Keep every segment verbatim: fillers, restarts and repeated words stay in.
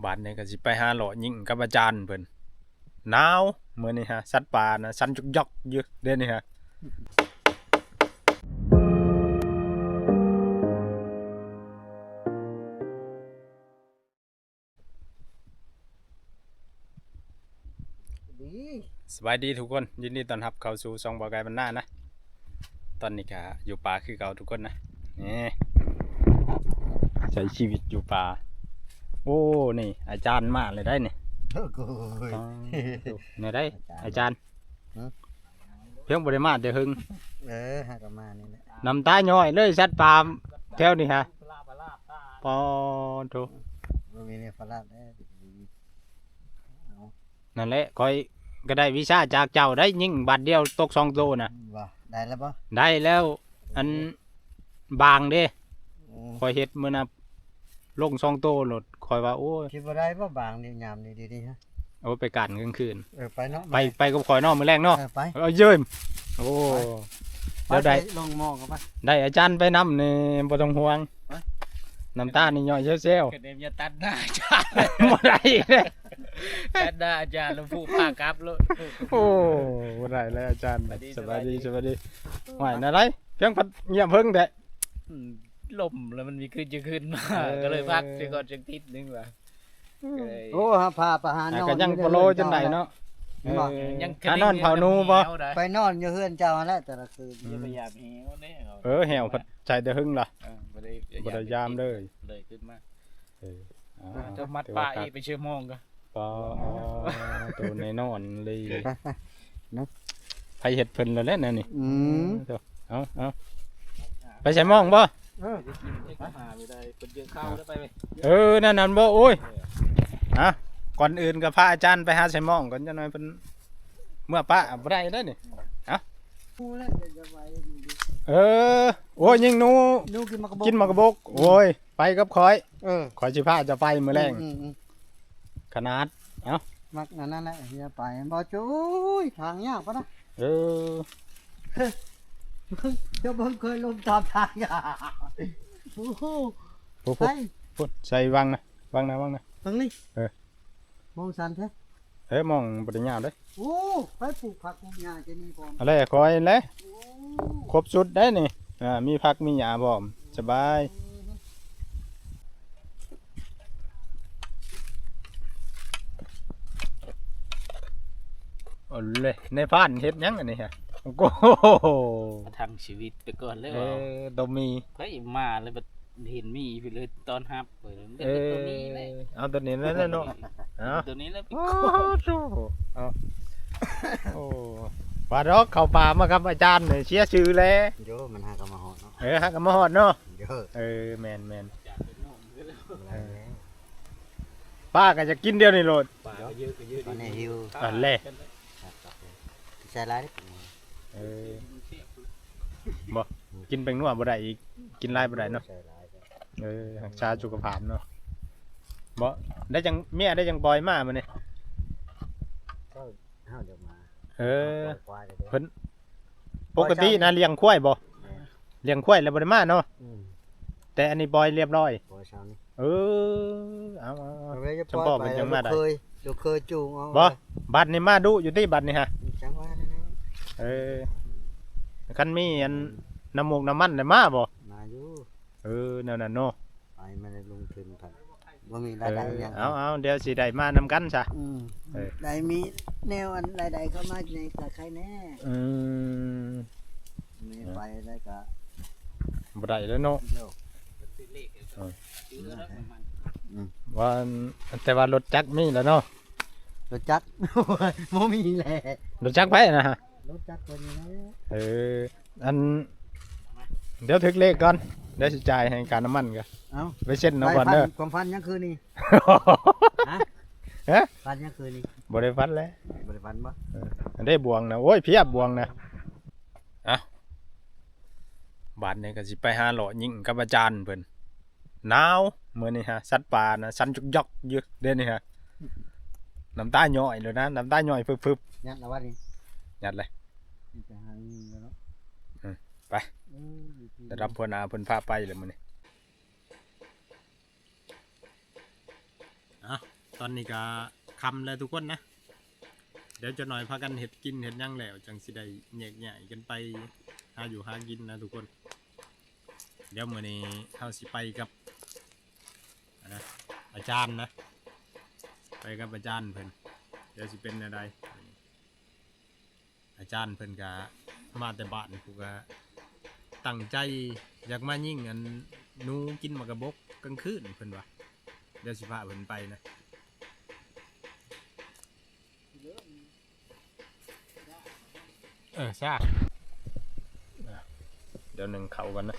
บาดนี้ก็สิไปหาเลาะยิงกับอาจารย์เพิ่น หนาวมื้อนี้ฮะ สัตว์ป่านะสั่นจุกยอกอยู่เด้นี่ฮะ ดี สบายดีทุกคน ยินดีต้อนรับเข้าสู่ช่องบ่าวไก่บ้านนานะ ตอนนี้ก็อยู่ป่าคือเก่าทุกคนนะ นี่ ใช้ชีวิตอยู่ป่า โอ้ นี่ อาจารย์มาเลยได้นี่ โอ้ย อ๋อ เนี่ยได้ อาจารย์ อาจารย์ ฮะ เพียงบ่ได้มาแต่หึง เออ หากะมานี่แหละ น้ำตาย้อยเลยสัตว์ป่าแถวนี้ฮะ ปอโถ บ่มีเนี่ยพลาดแล้ว เอา นั่นแหละ ข้อยก็ได้วิชาจากเจ้าได้ ยิงบาดเดียวตกสองโตนะ ว่าได้แล้วบ่ ได้แล้ว อันบางเด้ อืม ข้อยเฮ็ดมื้อน่ะ ลงสองโตโลด ข้อยว่า โอ้ย คิดว่าได้บ่บางนี่ยามนี้ดีๆ ฮะ โอ้ ไปกานกลางคืน เออ ไปเนาะ ไป ไปกับข้อยเนาะ มื้อแรกเนาะ เออ ไป เออ เยิ่ม โอ้ ไป แล้วได้ ไปลงหม้อกันไป ได้อาจารย์ไปนำนี่ บ่ต้องห่วง ไป น้ำตานี่ย้อยแซวๆ เกิดเดมอย่าตัดหน้าอาจารย์ บ่ได้เด้ ตัดหน้าอาจารย์แล้วผู้พากลับแล้ว โอ้ บ่ได้แล้วอาจารย์ สบายดี สบายดี สบายดี ไหวนะไร เพียงพัดเงียบเพิ่งแท้ อืม ลมแล้วมันมีขึ้นจะขึ้นมา เออ ก็เลยพักเสียก่อนจักทิศหนึ่งว่ะ ก็เลย โอ้ หาพาไปหานอน อ่ะ ก็ยัง อยู่ใน บ่โล เฮือน จนใดเนาะ เจ้า เนาะ เออ ยัง หานอนเผาหนูบ่ ไปนอนอยู่เฮือนเจ้าหั่นแหละแต่ละคืน อืม อย่าไปยามแหวเด้ เออ แหวพัดใส่แต่หึงล่ะ เออ บ่ได้ บ่ได้ยามเลย เลยขึ้นมา เออ อ่า เจ้ามัดปลาอีกเป็นชั่วโมงก็ ปอ ตัวในนอนเลย เนาะ ไผเฮ็ดเพิ่นแล้วแหละนั่นนี่ อืม เออ เอา เอา ไปใส่หม้องบ่ เออ ไปหาไม่ได้ เพิ่นเยอะข้าวแล้วไปไหม เออ นั่นนั่นบ่ โอ้ย อ่ะ ก่อนอื่นก็พาอาจารย์ไปหาใส่หม้องก่อน จักหน่อยเพิ่นเมื่อปะบ่ได้เด้อนี่ เอ้า เออ โอ้ย ยิงหนู หนูกินหมากกะบก กินหมากกะบก โอ้ย ไปกับข้อย เออ ข้อยสิพาเจ้าไปมื้อแลง อืม อืม อืม ขนาด เอ้า มักนั่นนั่นแหละ อย่าไป บ่จุ้ย ทางยากปะนะ เออ เจ้าเบิ่งเคยลงตามทางยาก โอ้โห โอ้โห ใส่ พุ้น ใส่วางนะ วางนะ วางนะ ทางนี้ เออ มองสันแท้ เอ้ย มองบ่ได้ยาวเด้ โอ้ ไปปลูกผักปลูกหญ้าจะมีพร้อม อะไร ข้อยแหละ โอ้ ครบชุดได้นี่ อ่า มีผักมีหญ้าพร้อม สบาย เอาเลย ในพานเฮ็ดหยังอันนี้ฮะ โอ้โห ทั้งชีวิตไปก่อนเลย เออ บ่มี เฮ้ย มาแล้วบัดเห็นมีไปเลยต้อนรับ เออ เออ ตัวนี้แหละ เอาตัวนี้นั่นแหละเนาะ เอา ตัวนี้แหละ โอ้โห เอา โอ้ ว่าดอกเข้าป่ามากับอาจารย์เนี่ย เสียชื่อแล้ว โย มันหากะมาฮอดเนาะ เออ หากะมาฮอดเนาะ โย เออ แม่น แม่น เออ ป้าก็จะกินเดียวนี่โลด ปลาก็เยอะก็เยอะ ตอนนี้หิว อันแรก ครับ ใส่หลายเด้อ เออ บ่ กินแป้งนัวบ่ได้อีก กินหลายบ่ได้เนาะ ใส่หลาย เออ รักษาสุขภาพเนาะ บ่ ได้จัง เมียได้จังปล่อยมามื้อนี้ ก็เฮาเดี๋ยวมา เออ ปล่อยควายเลยเด้อ เพิ่น ปกตินะเลี้ยงควายบ่ แม่น เลี้ยงควายแล้วบ่ได้มาเนาะ อืม แต่อันนี้ปล่อยเรียบร้อย ปล่อยเช้านี้ เออ เอา เอา เอา เอาเลยจะ จัง ปล่อย บอก ไป มันจังมาได้ ลูกเคย ลูกเคยจูงเอา บ่ บัดนี้มาดุอยู่ติบัดนี้ฮะ จังว่านั่นนะ เออ คันมีอัน อืม น้ำมูกน้ำมันได้มาบ่ มาอยู่ เออ แนวนั้นเนาะ ไปมาได้ลงทุนพัน บ่มีรายได้ เออ หยัง เอา เอา เดี๋ยวสิได้มานำกันซะ อืม เออ ได้มีแนวอันรายได้เข้ามาในตาไคร้แน่ อืม มีไปแล้วก็ บ่ได้แล้วเนาะ โยก เออ อืม ว่า แต่ว่ารถจักรมีแล้วเนาะ รถจักร บ่มีแหละ รถจักรไผนะฮะ รถจักรตัวนี้นะ เออ อัน เดี๋ยวถือเลขก่อน เดี๋ยวสิจ่ายให้ค่าน้ำมันก่อน เอ้า ไปเซ็นเอาก่อนเด้อ ไปฝัน ความฝันยังคืนนี้ ฮะ ฮะ ฝันยังคืนนี้ บ่ได้ฝันแล้ว บ่ได้ฝันบ่ เออ อันได้บ่วงนะ โอ้ย เพียบบ่วงนะ อ่ะ บาดนี้ก็สิไปหาเลาะยิงกับอาจารย์เพิ่น หนาวมื้อนี้ฮะ สัตว์ป่านะสั่นจุกยอกอยู่เด้นี่ฮะ น้ำตาย้อยเลยนะ น้ำตาย้อยฟึบๆ ยัดละวะนี่ ยัดเลย ไปหายิงแล้วเนาะ อืม ไป เออ ระดับหัวหน้าเพิ่นพาไปเลยมื้อนี้ อ่ะ ตอนนี้ก็ค่ำแล้วทุกคนนะ เดี๋ยวจะหน่อยพากันเฮ็ดกินเฮ็ดหยังแล้ว จังสิได้แยกย้ายกันไปหาอยู่หากินนะทุกคน เดี๋ยวมื้อนี้เฮาสิไปกับ อันนะ อาจารย์นะ ไปกับอาจารย์เพิ่น เดี๋ยวสิเป็นแนวใด อาจารย์เพิ่นก็มาแต่บ้าน ผู้ก็ตั้งใจอยากมายิงอันหนูกินหมากกะบกกลางคืนเพิ่นว่า เดี๋ยวสิพาเพิ่นไปนะ เออซ่า เดี๋ยวหนึ่งเขากันนะ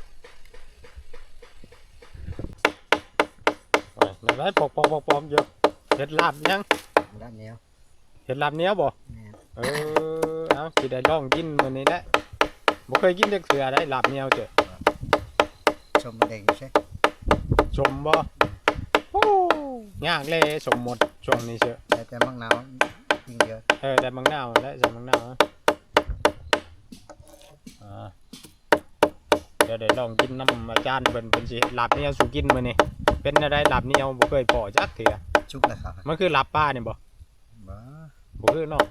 ไปไม่ไรปอกปอกปอกปอกอยู่ เฮ็ดลาบยัง ลาบเหนียว เฮ็ดลาบเหนียวบ่ แม่น เออ เอาสิได้ลองกินมื้อนี้แหละ บ่เคยกินจักเทื่อได้ลาบเหนียวเจ้อ ชมบ่ได้อยู่ใช่ ชมบ่ โอ้ ยากเลยชมหมดช่วงนี้เจ้อ แต่แต่มักหนาวจริงเดียว เออ แต่มักหนาวและใส่มักหนาว อ่า เดี๋ยวได้ลองกินนำอาจารย์เพิ่น เพิ่นสิเฮ็ดลาบเหนียวสู่กินมื้อนี้ เป็นแนวใดลาบเหนียว บ่เคยพ้อจักเทื่อ ชุกแล้วครับ มันคือลาบปลานี่บ่ บ่ บ่คือเนาะ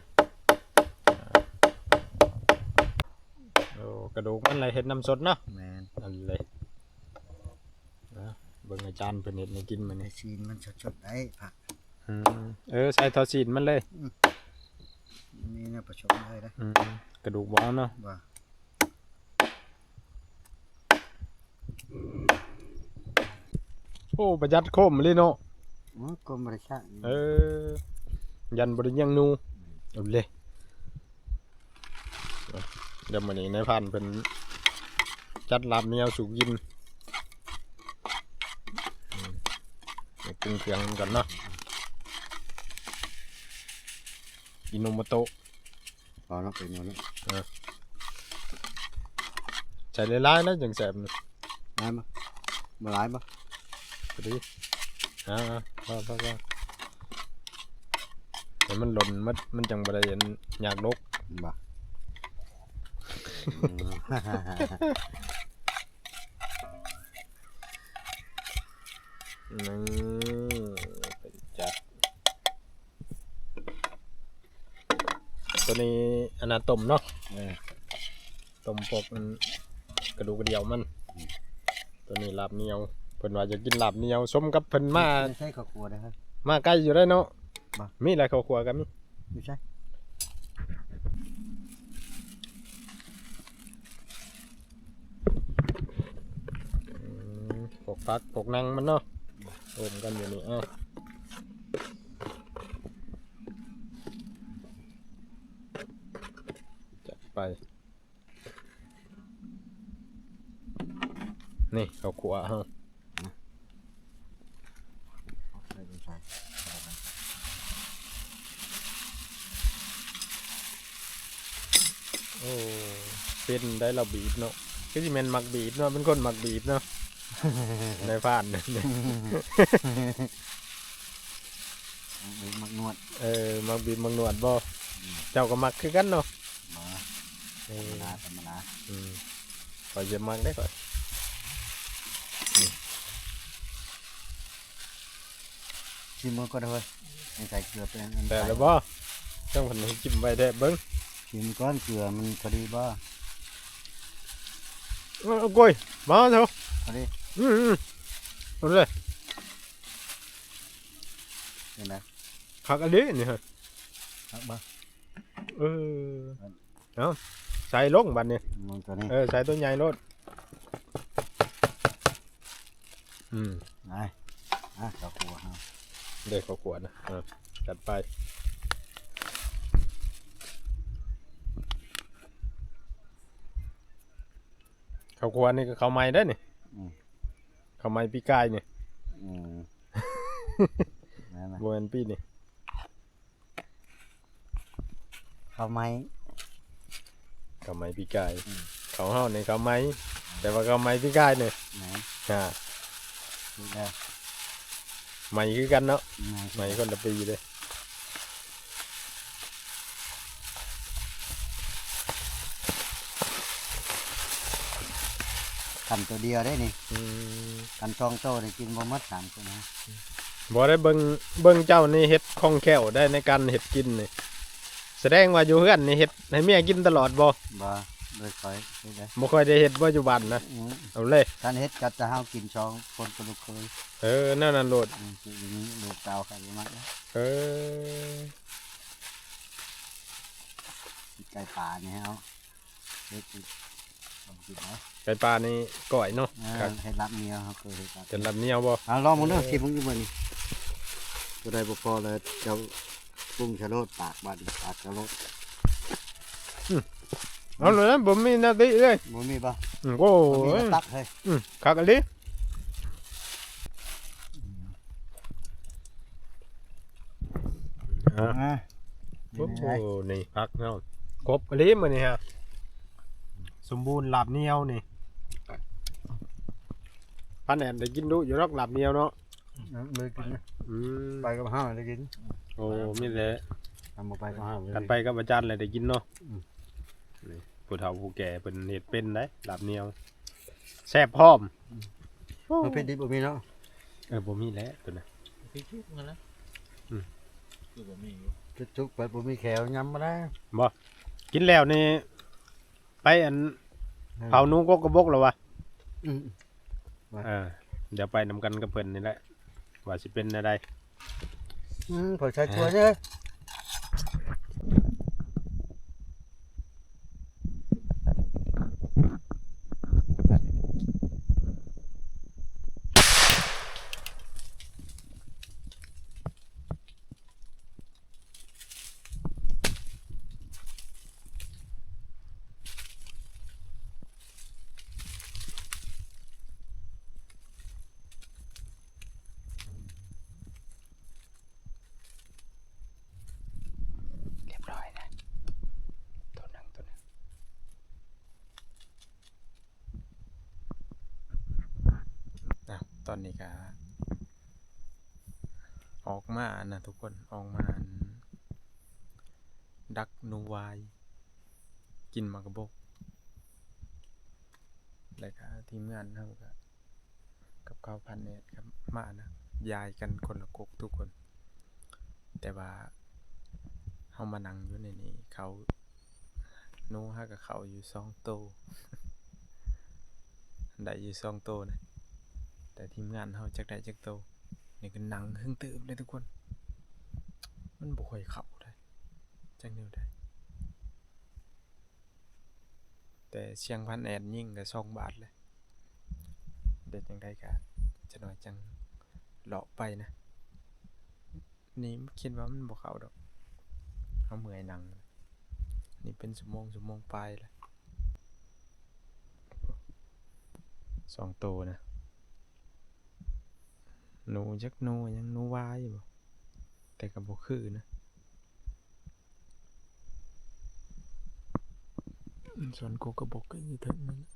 โอ้ กระดูกมันเลยเฮ็ดน้ำสดเนาะ แม่น นั่นเลย นะ เบิ่งอาจารย์เพิ่นเฮ็ดให้กินมื้อนี้ แต่ซีนมันสดๆได้ผัก อืม เออ ใส่ทอดซีนมันเลย อืม มีแนวผสมเลยนะ อืม กระดูกบ่เอาเนาะ บ่ โอ้ ประหยัดโคมเลยเนาะ อืม โคมบ่ได้ใช้ เออ ยันบ่ได้ยังหนู เอาเลย เดี๋ยวมื้อนี้นายพรานเพิ่นจัดลาบเหนียวสู่กิน อืม ไปปรุงเครื่องกันเนาะ อิโนโมโตะ พอแล้ว เป็นหมดแล้ว เออ ใส่หลายๆนะจังแซ่บนี่ หลายบ่ บ่หลายบ่ พอดี อ่าๆ พอๆๆ ให้มันหล่นหมด มันจังบ่ได้อันยากดก บ่ อืม นี่ เป็นจัด ตัวนี้อันนั้นต้มเนาะ เออ ต้มพวกมันกระดูกกระเดี่ยวมัน อืม ตัวนี้ลาบเหนียว เพิ่นว่าอยากกินลาบเหนียว สมกับเพิ่นมา ไม่ใช่ข้าวคั่วนะครับ มาไกลอยู่ได้เนาะ บ่ มีหลายข้าวคั่วก็มี ไม่ใช่ อืม พวกผัก พวกหนังมันเนาะ รวมกันอยู่นี่ เอ้า จัดไป นี่ข้าวคั่วเฮา โอ้ เป็นได้เราบีบเนาะ คือสิแม่นมักบีบเนาะ เป็นคนมักบีบเนาะ นายพราน มักนวด เออ มักบีบมักนวดบ่ อืม เจ้าก็มักคือกันเนาะ บ่ เออ ธรรมดา ธรรมดา อืม ข้อยจะมักได้ข้อย นี่ ชิมมันก่อนเฮ้ย ยังใส่เกลือเป็นอัน แต่แล้วบ่ ต้องเพิ่นให้จิ้มไว้แท้เบิ่ง ชิมก่อนเกลือมันพอดีบ่ เออ โอ้ย มาเถอะ พอดี อืมๆ เอาเลย เป็นไง คักอันนี้นี่ฮะ คักบ่ เออ เอา ใส่ลงบัดนี้ มันตัวนี้ เออ ใส่ตัวใหญ่โลด อืม ไป อ่ะ ข้าวคั่วฮะ เด้อข้าวคั่วนะ อ่ะ จัดไป ข้าวคั่วนี่ก็ข้าวใหม่เด้อนี่ อืม ข้าวใหม่ปีกายนี่ อืม นั่นน่ะ บ่แม่นปีนี่ ข้าวใหม่ ข้าวใหม่ปีกาย อืม ข้าวเฮานี่ข้าวใหม่ แต่ว่าข้าวใหม่ปีกายนี่ ไหน อ่า ดูได้ ใหม่คือกันเนาะ ใหม่คือกัน ใหม่คนละปีเลย กันตัวเดียวได้นี่ อืม กันสองโตนี่กินบ่หมดสามคนนะ อืม บ่ได้เบิ่ง เบิ่งเจ้านี่เฮ็ดคล่องแคล่วได้ในการเฮ็ดกินนี่ แสดงว่าอยู่เฮือนนี่เฮ็ดให้เมียกินตลอดบ่? บ่ บ่ค่อยเฮ็ดได้ บ่ค่อยได้เฮ็ดบ่อยู่บ้านนะ อืม เอาเลย คันเฮ็ดก็แต่เฮากินสองคนกับลูกเขย เออ แนวนั้นโลด อืม คืออย่างนี้ลูกสาวเขาบ่มักนะ เออ ไก่ป่านี่เฮา เฮ็ดอีก ลองกินเนาะ ไก่ป่านี่ก้อยเนาะ เออ ครับ เฮ็ดลาบเหนียวครับ เออ เฮ็ดลาบ เป็นลาบเหนียวบ่? เอาลองมึงเด้อ เออ ชิมมึงอยู่มื้อนี้ ตัวใดบ่พอเลย เจ้าปรุงชะโลดปากบาดนี้ ปากชะโลด อืม เอาเลยนะ บ่มีหน้าที่เลย บ่มีบ่? อืม โอ้ บ่มี ย ก็ตักให้ อืม คักอีหลี อ่ะ อ่ะ โอ้โห นี่ผักเนาะ ครบอีหลีมื้อนี้ฮะ สมบูรณ์ลาบเหนียวนี่ พันแอนได้กินดุอยู่ดอกลาบเหนียวเนาะ อืม บ่ได้กินนะ อืม ไปกับห้าวได้กิน โอ้ มีแหละ คันบ่ไปกับห้าวบ่ได้กิน คันไปกับอาจารย์แหละได้กินเนาะ อืม นี่ ผู้เฒ่าผู้แก่เพิ่นเฮ็ดเป็นได้ลาบเหนียว แซ่บพร้อม อืม โอ้ มันเผ็ดดิบบ่มีเนาะ เออ บ่มีแล้วตัวน่ะ พริกชุบนั่นนะ อืม คือบ่มีอยู่ พริกชุบไปบ่มีแขว ยำบ่ได้ บ่ กินแล้วนี่ ไปอัน อืม เผาหนูกกกระบกแล้ววะ อืม ว่า เออ เดี๋ยวไปนำกันกับเพิ่นนี่แหละ ว่าสิเป็นแนวใด อืม เผาใส่ถ้วยเด้อ เรียบร้อยนะ ตัวหนึ่ง ตัวหนึ่ง อ่ะ ตอนนี้ก็ ออกมานะทุกคน ออกมาอัน ดักหนูวาย กินหมากกระบก แล้วก็ทีมงานเฮาก็ กับข้าวพันแอดครับ มานะ ย้ายกันคนละก๊กทุกคน แต่ว่าเฮามานั่งอยู่ในนี้ เขา หนูหากับเขาอยู่สองโต ได้อยู่สองโตนะ แต่ทีมงานเฮาจักได้จักโต นี่ก็นั่งเฮิงเติบเลยทุกคน มันบ่ค่อยเข้าได้ จักแนวใด แต่เสียงพันแอดยิงก็สองบาทเลย เดี๋ยวจังใดก็จะน้อยจังเลาะไปนะ นี่คิดว่ามันบ่เข้าดอก เฮาเมื่อยนั่ง นี่เป็นชั่วโมง ชั่วโมงปลายแล้ว สองโตนะ หนูจักหนูหยัง หนูวายบ่ แต่ก็บ่คือนะ ส่วนกกกระบกก็อยู่เทิงนั่นแหละ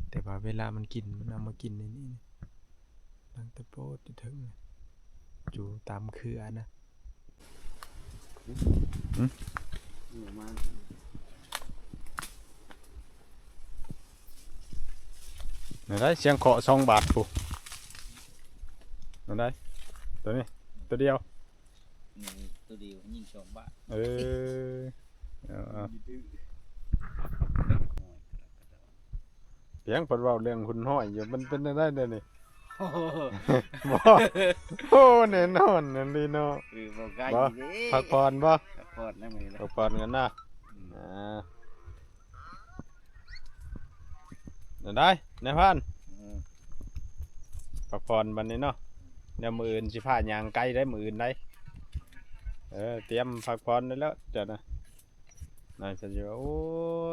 แต่ว่าเวลามันกิน มันเอามากินในนี้นี่ ตั้งแต่โปดอยู่เทิงนี่ อยู่ตามเครือนะ หึ นั่นได้เสียงเคาะสองบาทพุ้น นั่นได้ ตัวนี้ ตัวเดียว นี่ตัวเดียวยิงสองบาท เออ เอา เอา เพียงเพิ่นเว้าเรื่องหุ่นห้อยอยู่ มันเป็นจั่งใดเดี๋ยวนี้ โอ้โห บ่ โอ้ แน่นอนนั่นดีเนาะ เออ บ่กล้า บ่ อยู่เด้ พักผ่อนบ่ พักผ่อนนะมื้อนี้นะ พักผ่อนกันนะ อืม อ่า เดี๋ยวได้ นายพราน อืม พักผ่อนบัดนี้เนาะ เดี๋ยวมื้ออื่นสิพาย่างไกลได้ มื้ออื่นได้ เออ เตรียมพักผ่อนได้แล้วเจ้านะ นายสัญญา โอ้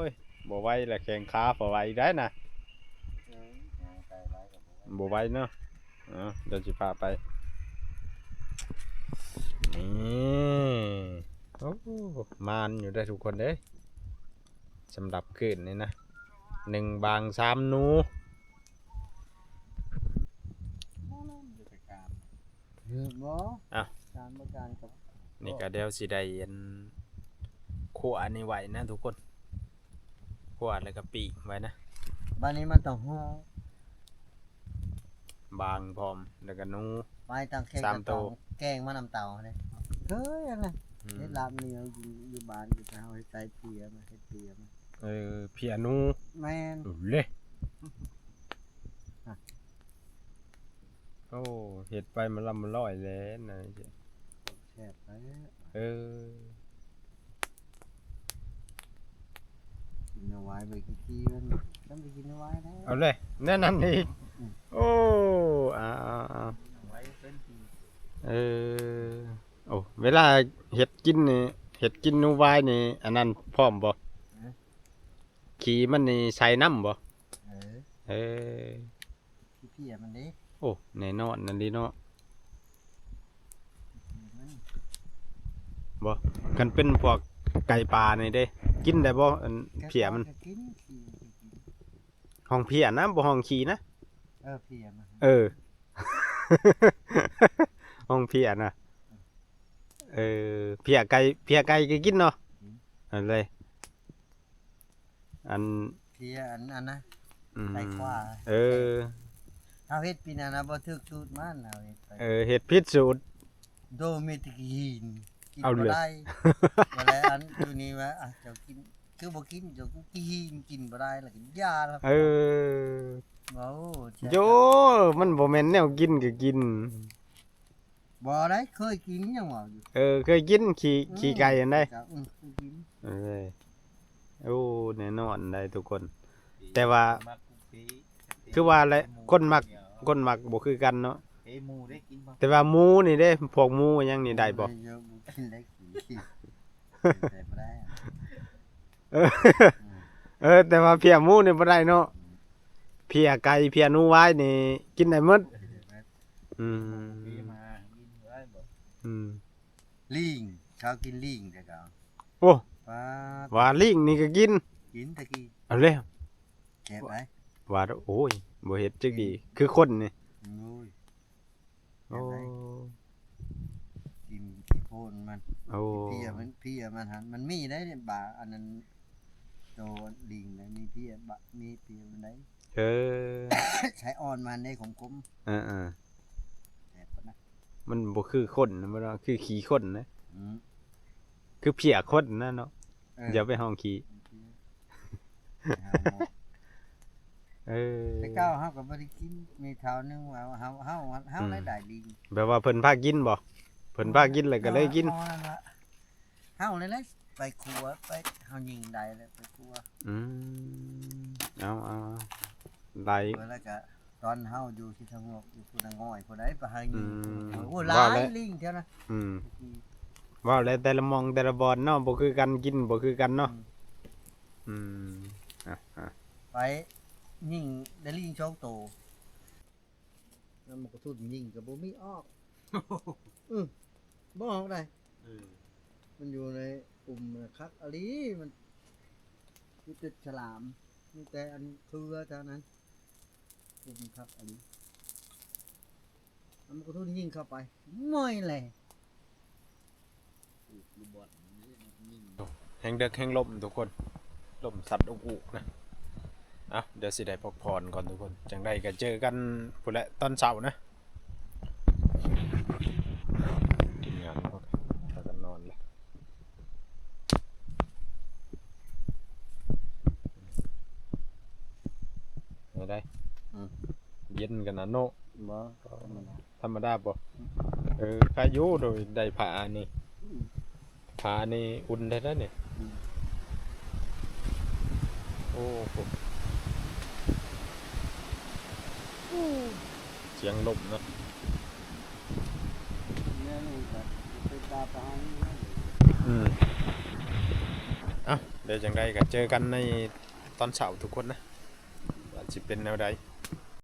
ย บ่ไหวละ แข้งขาบ่ไหวได้นะ เออ ย่างไกลหลายก็บ่ไหว บ่ไหวเนาะ เออ เดี๋ยวสิพาไป นี่ โอ้ หมานอยู่ได้อทุกคนเด้ย สำหรับคืนนี้นะ หนึ่งบางสามหนู เออ บ่ อ่ะ การบ่การกับ นี่ก็เดี๋ยวสิได้อัน คั่วอันนี้ไว้นะทุกคน คั่วแล้วก็ปิ้งไว้นะ บัดนี้มันต้องห่อ บางพร้อม แล้วก็หนู ไม้ตังแข้ง สาม ตัง โต เต่า แกงมานำเต่าเนี่ย เฮ้ย อันน่ะ อืม เฮ็ดลาบเหนียวอยู่ อยู่บ้านอยู่แต่เฮาเฮ็ดใส่เปียมา เฮ็ดเปียมา เออ เพียหนู แม่น เอาเลย อ่ะ โอ้ เฮ็ดไปมันลำมันลอยแล้วนะ แซ่บไปแล้ว เออ กินเอาไว้ ไปกินที่มัน ต้องไปกินเอาไว้นะ เอาเลย แน่นั้นอีก อืม โอ้ เอา เอา เอา เอาไว้เป็นปี เออ โอ้ เวลาเฮ็ดกินนี่ เฮ็ดกินหนูวายนี่ อันนั้นพร้อมบ่ ฮะ ขี้มันนี่ใส่น้ำบ่ เออ เออ ขี้เพี้ยมันเด้ โอ้ แน่นอนนั่นเด้เนาะ ขี้เพี้ยมัน บ่ คันเป็นพวกไก่ป่านี่เด้ กินได้บ่ อัน ไก่ป่า เพี้ยมัน ก็กิน ขี้มันก็กิน ห้องเพี้ยนะ บ่ห้องขี้นะ เออ เพี้ยมัน เออ ห้องเพี้ยนะ เออ เพี้ยไก่ เพี้ยไก่ก็กินเนาะ อืม อันเลย อัน เพี้ยอัน อันนะ อืม ไก่ขวา เออ เฮาเฮ็ดปีนั้นนะ บ่ถูกสูตรมัน เฮาเฮ็ดไป เออ เฮ็ดผิดสูตร โดยมีแต่ขี้หิน กิน เอาเลย บ่ได้ บ่แล้วอันอยู่นี่ว่า อ่ะ เจ้ากิน คือบ่กิน เจ้ากูขี้หิน กินบ่ได้ แล้วก็อย่าแล้ว เออ โอ้ โย มันบ่แม่นแนวกินก็กิน บ่ได้ เคยกินยังว่าอยู่ เออ เคยกินขี้ อืม ขี้ไก่อันใด อืม เคยกิน เออ โอ้ แน่นอนได้ทุกคน แต่ว่า คือว่าแหละ คนมัก คนมักบ่คือกันเนาะ เอ้ย หมูได้กินบ่ แต่ว่าหมูนี่เด้ พวกหมูอิหยังนี่ได้บ่ เยอะ บ่กินได้ขี้ แต่บ่ได้ เออ อืม เออ แต่ว่าเพี้ยหมูนี่บ่ได้เนาะ อืม เพี้ยไก่ เพี้ยหนูวายนี่กินได้หมด กินได้หมด อืม เพี้ยมากินได้บ่ อืม ลิง เขากินลิงแต่เก่า โอ้ ป๊าด ว่าลิงนี่ก็กิน กินตะกี้ เอาเลย แซ่บไหม ว่า โอ้ย บ่เฮ็ดจักดี คือคนนี่ โอ้ย โอ้ แซ่บไหม กินขี้โพนมัน โอ้ เพี้ยมัน เพี้ยมันหัน มันมีได้เนี่ย บา อันนั้น โตลิงได้ มีเพี้ย บา มีเพี้ยมันได้ เออ ใช้อ่อนมันได้ขมๆ เออ เออ แซ่บปะนะ มันบ่คือคนนะ มันว่าคือขี้คนนะ อืม คือเพี้ยคนนะเนาะ เออ อย่าไปห้องขี้ โอเค เออ แต่เก่าเฮาก็บ่ได้กิน มีเท่านึงว่าเฮา เฮา เฮา อืม ได้ได้ดี แบบว่าเพิ่นพากินบ่ เพิ่นพากินแล้วก็เลยกิน เฮานั่นละ เฮาเลยแหละ ไปครัว ไป เฮายิงได้แล้ว ไปครัว อืม เอา เอา เอา ได้ แล้วก็ ตอนเฮาอยู่ที่ทางนอก อยู่ผู้นางง่อยผู้ใดไปหายิง อืม โอ้ ว่า หลาย แล้ว ลิงแถวนั้น อืม อืม ว่าแล้วแต่ละหม่องแต่ละบ่อนเนาะ บ่คือกัน กินบ่คือกันเนาะ อืม อืม อ่ะ อ่ะ ไปยิงได้ลิงสองโต แล้วมันก็ทุนยิงก็บ่มีออก อืม บ่ออกได้ เออ มันอยู่ในกลุ่มคักอะลี มันมีแต่ฉลาม มีแต่อันเครือเท่านั้น กลุ่มคักอะลี แล้วมันก็ทุนยิงเข้าไป ม่อยเลย แฮงเดิกแฮงลมทุกคน ลมสัดอุกอุกนะ อ่ะ เดี๋ยวสิได้พักผ่อนก่อนทุกคน จังใดก็เจอกันพุ้นแหละตอนเช้านะ ทีมงานพากันนอนแล้ว ไม่ได้ อืม เย็นกันนะโน บ่ ธรรมดา ธรรมดาบ่ เออ ใครอยู่โดยได้ผ้านี่ อืม ผ้านี่อุ่นแท้ๆนี่ อืม โอ้โห เสียงลมนะ เนี่ยนี่ก็เป็นตาประหารนี่นะ อืม เอ้า เดี๋ยวจังใดก็เจอกันในตอนเช้าทุกคนนะ ว่าสิเป็นแนวใด